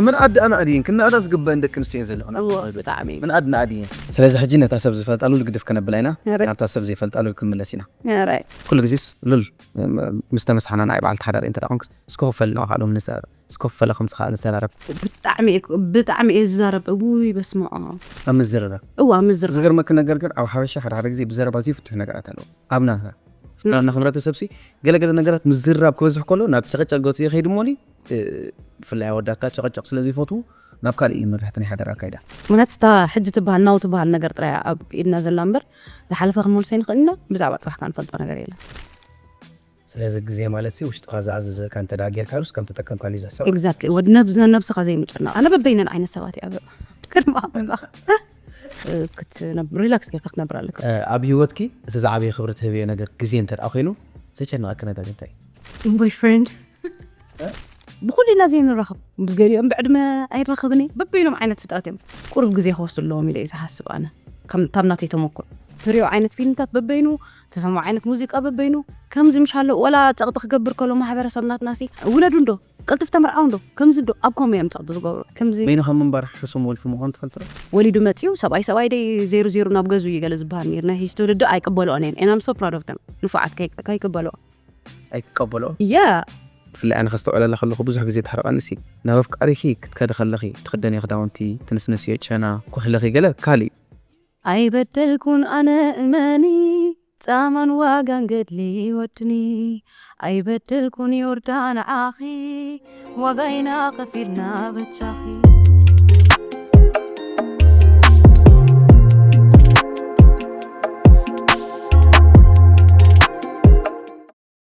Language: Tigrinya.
ምንኣድ ኣናእድየን ክነኣዳ ዝግበአን ደቂ ኣንስትዮ ዘለኹና። እዎ ብጣዕሚ ምንኣድ ናኣድየን። ስለዚ ሕጂ ነታ ሰብ ዝፈልጣሉ ልግድፍ ከነብላ ኢና። ኧረ። ናብታ ሰብ ዘይፈልጣሉ ክንምለስ ኢና። ኧረ። ኩሉ ግዜስ ሉል ምስ ተመሳሕና ንዓይ በዓልቲ ሓዳር እንተ ደኣ ኮንክስ እስከ ክፈል ንባዕሎም ንዛረብ። እስከ ክፈለ ከምዚ ከዓ ንዘራረብ። ብጣዕሚ እየ- ብጣዕሚ እየ ዝዛረብ። እውይ በስመ ኣብ። ኣብ ምዝርራብ እዋ ምዝር ዝገርመኪ ነገር ግን ኣብ ሓበሻ ሓደ ሓደ ግዜ ብዘረባ ዘይፍትሑ ነገራት ኣለዉ። ኣብ ናትና ናትና ሕብረተሰብሲ ገለገለ ነገራት ምዝርራብ ክበዝሕ ከሎ ናብ ጨቐጨቕ ገፁ ይኸይድ እሞኒ ብፍላይ ኣወዳትካ ጨቐጨቕ ስለ ዘይፈትዉ ናብ ካልእ ይምርሕ እቲ ናይ ሓዳር ኣካይዳ። ምክንያት ስታ ሕጂ ትበሃል ናው ትበሃል ነገር ጥራይ ኣብ ኢድና ዘላ እምበር ዝሓለፈ ክንመልሶ ይንኽእል ኢና። ብዛዕባ ፅባሕካ ንፈልጦ ነገር የለን። ስለዚ ግዜ ማለት ሲ ውሽጥኻ ዝኣዘዘካ እንተ ደኣ ጌርካ ሩስ ከም ተጠቀምካሉ እዩ ዘሰብ። ኤግዛክትሊ ወድ ነብስ ነብስኻ ዘይምጭናቕ ኣነ በበይነን ዓይነት ሰባት እየ ኣብ ቅድሚ ኣምላኽ ክትነብ ሪላክስ ጌርካ ክትነብር ኣለካ። ኣብ ህይወትኪ እቲ ዝዓበየ ክብሪ ትህብዮ ነገር ግዜ እንተ ደኣ ኮይኑ ዘጨነቐኪ ነገር እንታይ እዩ? ቦይፍሬንድ ብኩሉ ኢና ዘይንራኸብ ምስ ገሊኦም ብዕድመ ኣይራኸብን እየ። በበይኖም ዓይነት ፍጥረት እዮም። ቁሩብ ግዜ ክወስዱ ኣለዎም ኢለ እየ ዝሓስብ ኣነ። ከም ታብ ናተይ ተመክሮ ትሪኦ ዓይነት ፊልምታት በበይኑ፣ ተሰምዖ ዓይነት ሙዚቃ በበይኑ ከምዚ ምሽ ኣሎ። ወላ ጸቕጢ ክገብር ከሎ ማሕበረሰብ ናትናሲ ውለዱ እንዶ ቀልጥፍ ተመርዓው እንዶ ከምዚ እንዶ ኣብ ኮም እዮም ጸቕጢ ዝገብሩ። ከምዚ በይንኻ ምንባር ሕሱም ወልፊ ምዃኑ ትፈልጥ ዶ? ወሊዱ መጽዩ ሰብኣይ ሰብኣይ ደይ ዜሩ ዜሩ ናብ ገዙ እዩ ገለ ዝበሃል ነይሩ። ናይ ሂስቶ ልዶ ኣይቀበልኦን እየን። And I'm so proud of them። ንፉዓት ከይ- ከይቀበልኦ ኣይትቀበልኦ። ያ ብፍላይ ኣነ ከስተውዕለላ ከለኹ ብዙሕ ግዜ ትሕርቐኒ ሲ ናብ ኣፍቃሪኺ ክትከዲ ከለኺ ትኽደንዮ ክዳውንቲ ትንስንስዮ ጨና ኩሕልኺ ገለ ካልእ እዩ። ኣይበደልኩን ኣነ እመኒ ጻማን ዋጋን ገድሊ ወድኒ ኣይበደልኩን ዮርዳን ዓኺ ዋጋይና ከፊልና በቻኺ